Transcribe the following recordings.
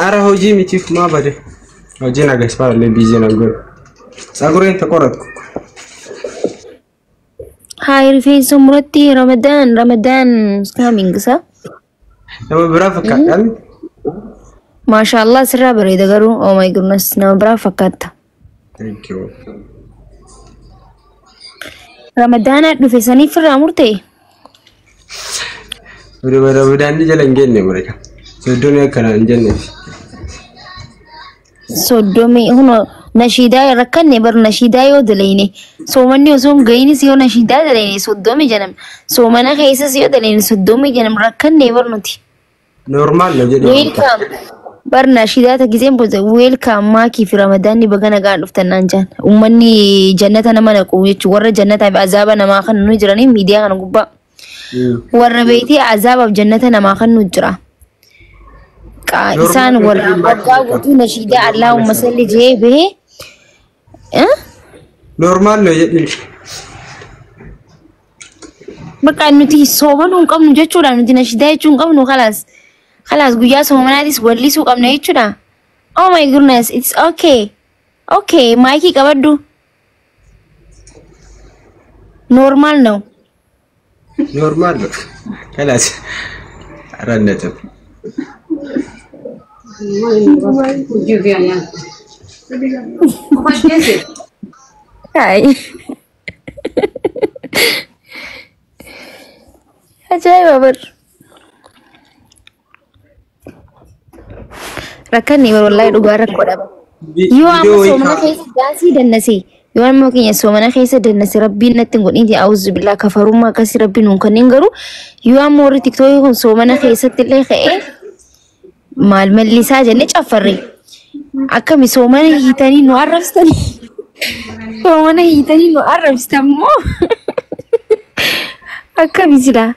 Ara hojii mitiif maa bade? Hojiin agarsiifaa illee biizii na godhu. Tsagureen ተቆረጥኩ። Haa, rifeensa muratti. Ramadaan, Ramadaan coming sa. Nama biraa fakkaadhaan. Maashaallah, sirraa bareeda garuu, oh my goodness, nama biraa fakkaatta. Thank you. Ramadaana dhufe saniif irraa murtee? Ramadaanni jala hin geenye mure. Soddomii akkana hin jenneef. 30 huno nashiidaa rakkanne bar. Nashiidaa yoo dalayne, soomanni osoo hin gahinis yoo nashiidaa dalayne 30 jedhama. Soomana keessas yoo dalayne 30 jedhama. Rakkanne bar nuti. Normal ነው jedhu. Welcome. Bar nashiidaa ta giseen booda welcome maakii fi Ramadaanni baga nagaan dhuftan naan jaan. Uummanni jannata nama naqu jechuun warra jannataa fi azaaba namaa kan nu jiranii miidiyaa kana gubbaa. Warra beetii azaabaaf jannata namaa kan nu jira. Isaan warra waggaa guutuu nashiidaa Allaahumma salli jee bahee. Normal ነው jedhu. Bakka nuti soomanuu hin qabnu jechuudha. Nuti nashiidaa jechuu hin qabnu, khalaas. Khalaas, guyyaa soomanaatis wallisuu qabna jechuudha. Oh my goodness, it's okay. Okay, maayikii qabadhu. Normal ነው. Normal ነው። ከላስ 4 ነጥብ። Hojii fi nyaata. Qofaa Hai. Ajaa'iba bar. Rakkanni bar, wallahi dhugaa rakkoodha. Yoo amma soomana keessa daansii dannase, yoo amma keenya soomana keessa dannase, rabbiin natti hin godhin, awuzu billaa, kafarummaa akkasii rabbiin nuun kanneen, garuu yoo amma warri TikTokii kun soomana keessatti illee ka'ee maal mallisaa jennee caffarre, akkami soomana hiitanii nu arrabsitanii, soomana hiitanii nu arrabsitan moo akkami silaa?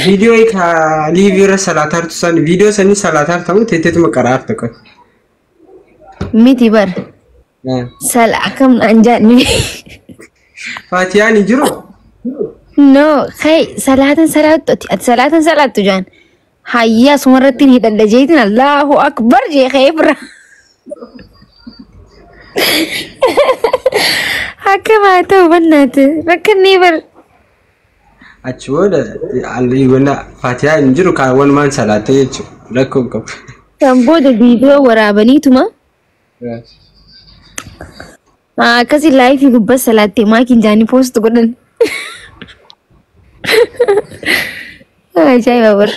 Viidiyoo ka liivii irra salaatartu san, viidiyoo sanii salaatartamu teetteetuma qaraarta qoy. Miti bar, sala akkam naan jaanni. Faatiyaan hin jiru. No, kai salaatan salaattu, ati salaatan salaattu jaan. Hayyaa, sumarratti hin hidhadha jeetin Allahu akbar jee ka'ee bira. Akkam haa ta'u bannaate rakkannee bar. Achi booda wanna faatiyaa hin jiru kan walumaan salaattee jechuudha. Rakkoo hin qabu. Kan booda viidiyoo waraabaniituma akkasii live gubbaa salaattee maakiin jaanii post godhan. Ajaa'iba bar.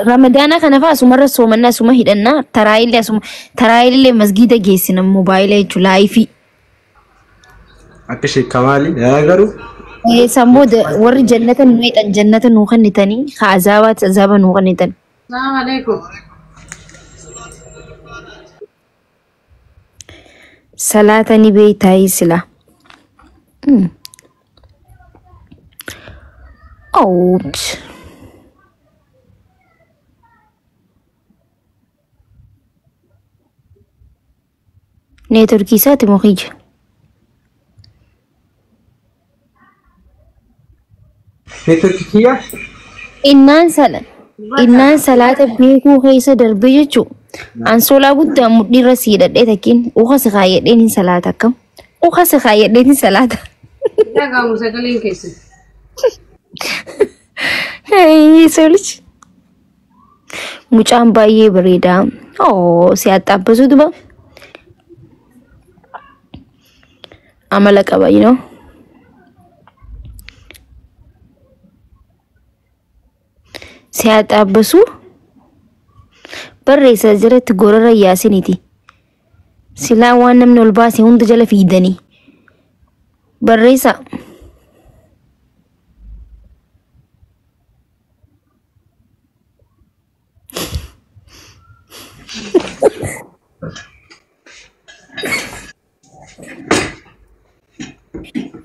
Ramadaana kana fa'aa asumarra soomannaa, asuma hidhannaa, taraayillee asuma taraayillee masgiida geessina moobaayila jechuun live. Akka sheekamaali garuu. San booda warri jannata nu hidhan jannata nuu kennitanii, ka azaabaatti azaaba nuu kennitan. Salaamu alaikum. Salaata ni beektaa sila. Ouch. Neetworkii isaati moo kiyya? Neetworkii kiyya. Innaan salaata beekuu keessa darbee jechuun ansoolaa guddaa mudhii irra si hidhadhee takkiin uka si kaayyadheen hin salaata, akkam uka si kaayyadheen hin salaata. Dhaga'amu sagaleen keessa. ሰው ልጅ mucaan baay'ee bareeda. Oo, si axxaabbatu duba. Amala qaba. Si axxaabbasu barreessa jalatti gorora yaasiniiti. Silaa waan namni ol baase hunda jala fiidanii. Barreessa.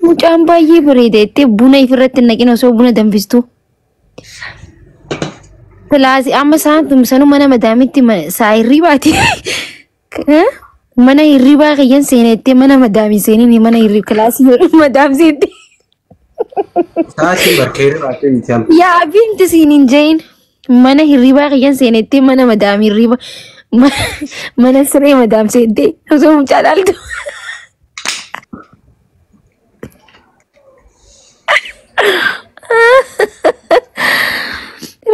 Mucaan baay'ee bareeda jettee buna ifirratti hin naqin osoo buna danfistu. Kilaasii amma isaan tumsanu mana madaamitti saayirrii baati. Mana hirribaa kiyyan seenettee mana madaamii seeniin mana hirrib kilaasii madaam seente. Sa'aatiin barkee hirribaatee miti amma. Yaa binti siin hin jehin mana hirribaa kiyyan seenettee mana madaamii hirriba mana siree madaam seentee osoo mucaa dhaaltu.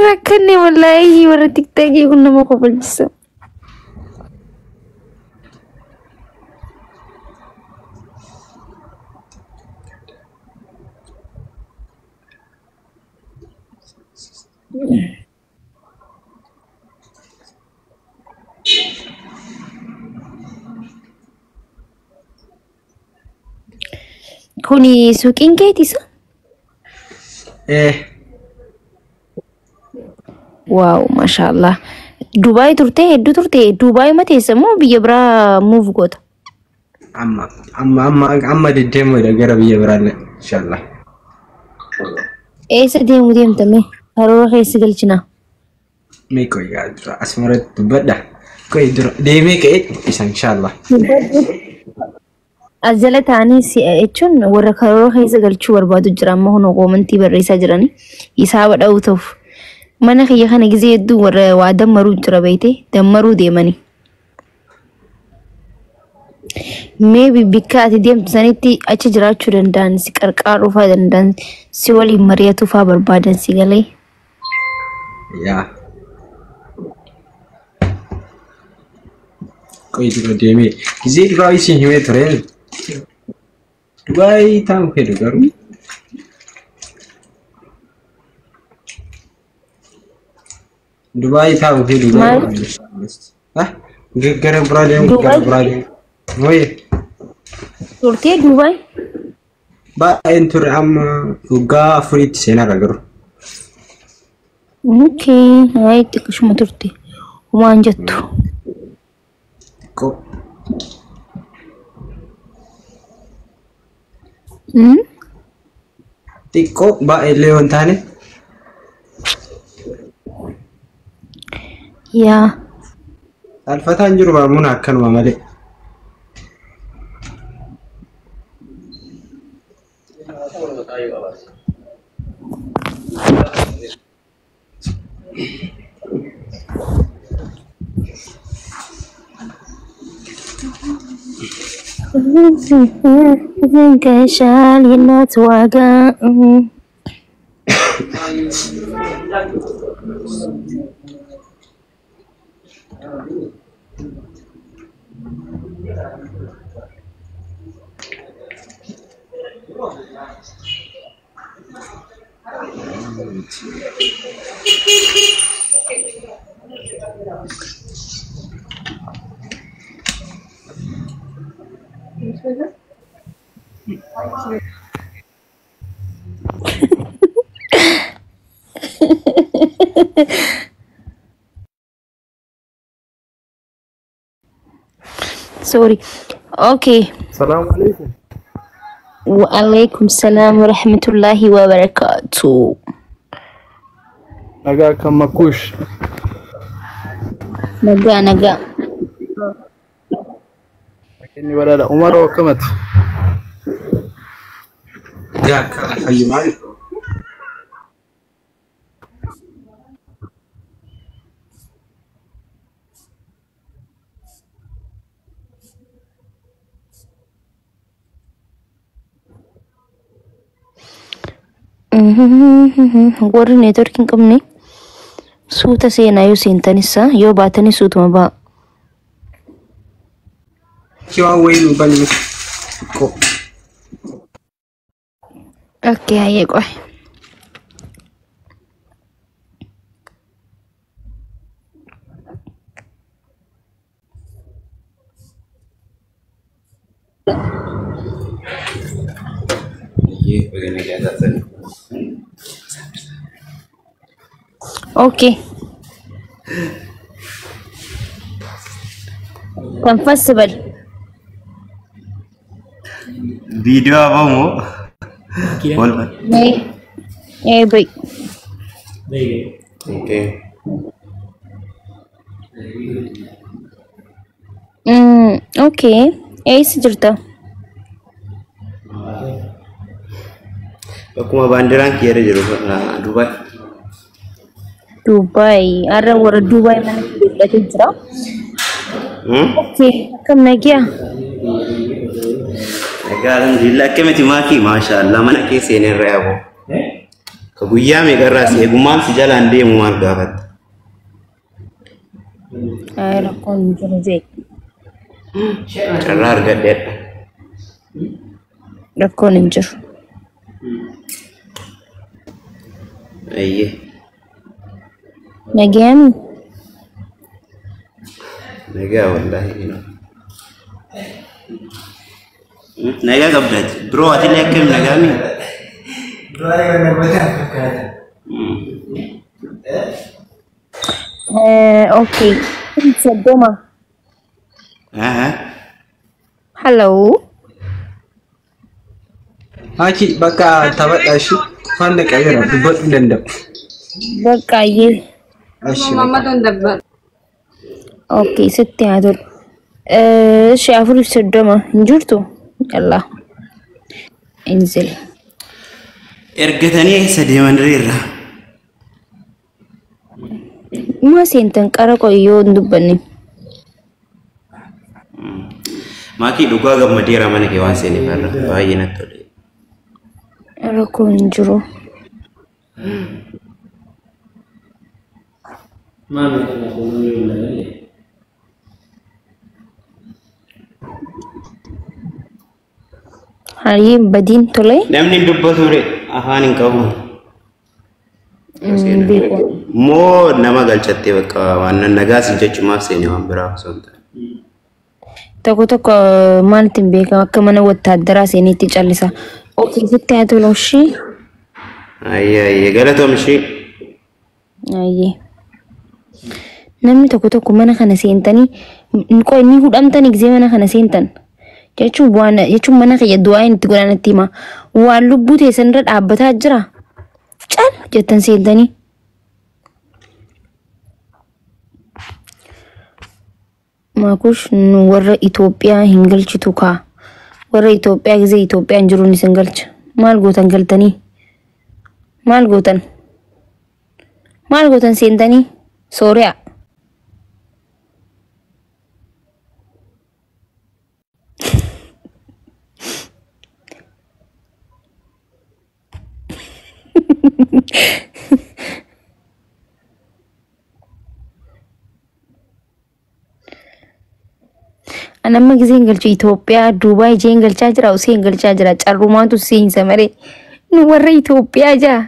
Rakkanne wallaahi warra tiktaakii kun nama kofalchisa. Kuni suuqiin keetisa? Eh, Waaw, maashaallah. Dubaay turtee hedduu turte Dubaay ma teessa moo biyya biraa muuf goota? amma amma amma amma deddeemuudha gara biyya biraallee inshallah. Eessa deemu deemtame? Karoora keessa galchinaa. Mee qoyyaa dura asumarratti dubbadha. Qoy dura deemee ka'ee isa inshallah. As jala ta'anii jechuun warra karoora keessa galchuu barbaadu jira amma hunoo koomantii barreessaa jiranii hisaaba dha'uu ta'uuf. Mana kiyya kana gizee hedduu warra waa dammaruu jira beeyte dammaruu deemanii. Maybe bikka ati deemtu sanitti achi jiraachuu danda'an si qarqaaruu fa'aa danda'an si waliin mari'atuu fa'aa barbaadan si galee. Yaa. Qoy dura deemee gizee duraa isin himee ture. Dubaay taa'u fedhu garuu. Dubaay taa'u fedhu Maal? garuu. Ah, gara biraa deemu gara biraa deemu. Wayii. Turtee Dubaay? Baay'een ture amma waggaa afuriitti seenaadha garuu. Okay, hayi xiqqishuma turte. Waan jettu. Xiqqoo. Xiqqoo baay'ee illee yoo hin taane Yaa. alfataan jiru baamuun akkanuma malee. ዘንገሻል የእናት ዋጋ። Sorry. Okay. Salaamu alaikum. Waalaikum salaam wa rahmatullahi wa barakatuh. Nagaa kan makuush. Nagaa nagaa. Inni badhaadha. Umaroo akkamati? Yaa akka fayyumaa Warri neetworkii hin qabne suuta seenaa yoo seentanis yoo baatanis suutuma ba'a. Kiwaa wayii nu bannu xiqqoo. Okay, hayyee qoy. Okay. ተንፈስ በል። Viidiyoo hafamu ol Ee በይ። Okay. Okay. Eessa jirta? Bakkuma baandiraan kiyya jiru Dubaay. Dubaay. Har'a warra Dubaay mana fudhatee jira. Okay. Akkam nagiyaa? Egaa alhamdulillah akkamiti maakii maashaallah mana kee seenerra yaaboo. Ka guyyaa meeqarraa si eegummaan si jalaan deemu maal gaafatta? Ay, rakkoon hin jiru jee. Carraa argadheedha. Rakkoon hin jiru. Ayyee. Nagiyaami? Nagaa wallaahi. Nagaa qabdaati. Biroo atillee akkam nagaami? Okay. 30. Hello. Maakii bakka taphadhaa ishee afaan naqabeera dubbachuu hin danda'u. Bakka ayyee. Muhammadoon dabbar. Okay, sitti haa tolu. Ishee 4:30 hin jirtu? Yallaa. Inzil. Ergatanii eessa deeman reerra? Maa seentan qara qoyyoo hin dubbanne. Maakii dhugaa gammadeera mana kee waan seeneef har'a baay'ee natti tole. Rakkoon hin jiru. Hayyee badiin tole. Namni dubbatu ture afaan hin qabu. Moo nama galchattee bakka waan nagaa sin jechumaaf seene waan biraa osoo hin taane. Tokko tokko maal ittiin beekama akka mana wattaaddaraa seeniitti callisa. Okay, sitti haa tolu ishee. Ayyee ayyee galatoom ishee. Ayyee. Namni tokko tokko mana kana seentanii qoy ni hudhamtanii gisee mana kana seentan. Jechuun waan jechuun mana kiyya du'aa itti godhan itti hima. Waan lubbuu teessan irra dhaabbataa jira. Cal jettan seentanii. Maakush nu warra Itoophiyaa hin galchitu kaa. Warra Itoophiyaa gisee Itoophiyaan jiruun isin galcha. Maal gootan galtanii? Maal gootan? Maal gootan seentanii? Sooriyaa. Ani amma gisee hin galchu Itoophiyaa Duubaay jee hin galchaa jira usee hin galchaa jira carrumaatu seensa malee nu warra Itoophiyaa jaa.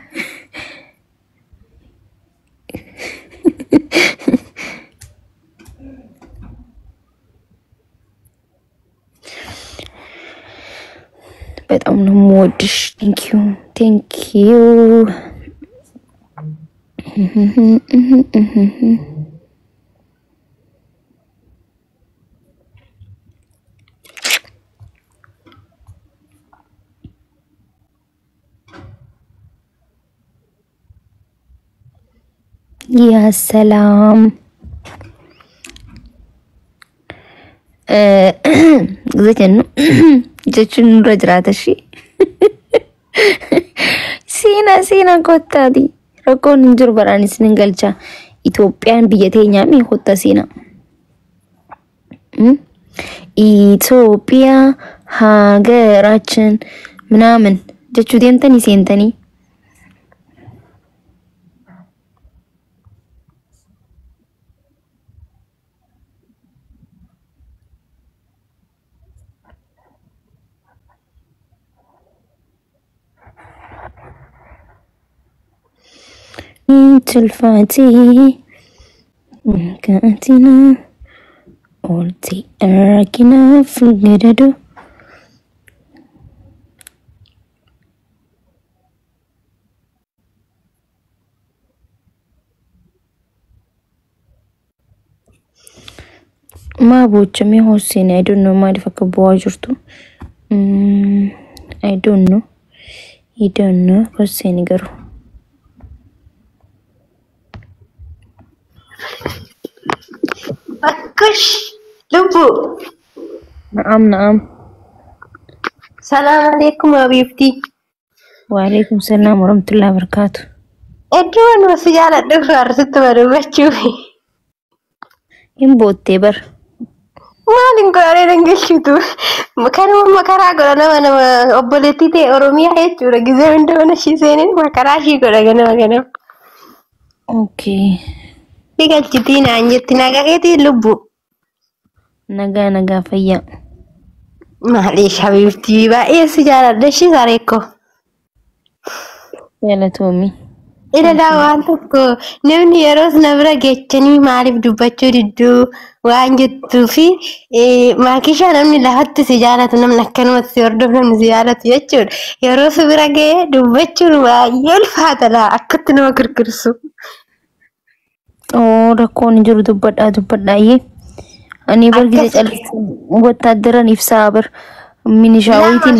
በጣም ነው የምወድሽ። Thank you thank you። ያ ሰላም jennu jechuun nurra jiraata ishee. Seenaa seenaa kottaati. Rakkoon hin jiru baraan isin galcha. Itoophiyaan biyya teenyaa mi kotta seenaa. ኢትዮጵያ ሀገራችን ምናምን jechuu deemtanii seentanii. Tulfaatii kaatina olti arginaaf gadadu. Maa boochamee hooseen I don't know maaliif akka bu'aa jirtu. I don't know. I don't know hooseen garuu. Bakkush Lubbu. Na'am na'am. Salaam alaikum habiibti. Waalaikum salaam warahmatullahi wabarakatuh. Iddoo anuma si jaaladhu faarsitti badubachuuf. Hin boottee bar. Maaliin godhanii dhangalchitu? Kanuma makaraa godha nama nama obboleettii ta'e Oromiyaa jechuudha. Gizee hunda mana ishii seeneen makaraa ishii godha ganama ganama. Okay. Si galchitii naan jetti nagaa keetii lubbu. Nagaa nagaa fayyaa. Maaliif habiibtii baay'ee si jaaladha ishii sareekko. Galatoomii. Ilaalaa waan tokko namni yeroos na bira geechanii maaliif dubbachuu didduu waan jettuu fi maakishaa namni lafatti si jaalatu namni akkanumatti si hordofu namni si jaalatu jechuudha. Yeroo si bira ga'ee dubbachuun baay'ee ulfaata laa akkatti nama kirkirsu. Oo rakkoon hin jiru dubbadhaa dubbadhaayyee. Ani bar gise callisee wattaaddaran ibsaa bar minishaa wayitiin.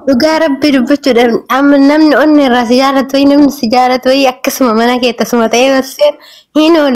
Dhugaa rabbi dubbachuudhaan amma namni onni irraa si jaalatu wayii namni si jaalatu wayii akkasuma mana kee tasuma ta'ee barsee hin oolu.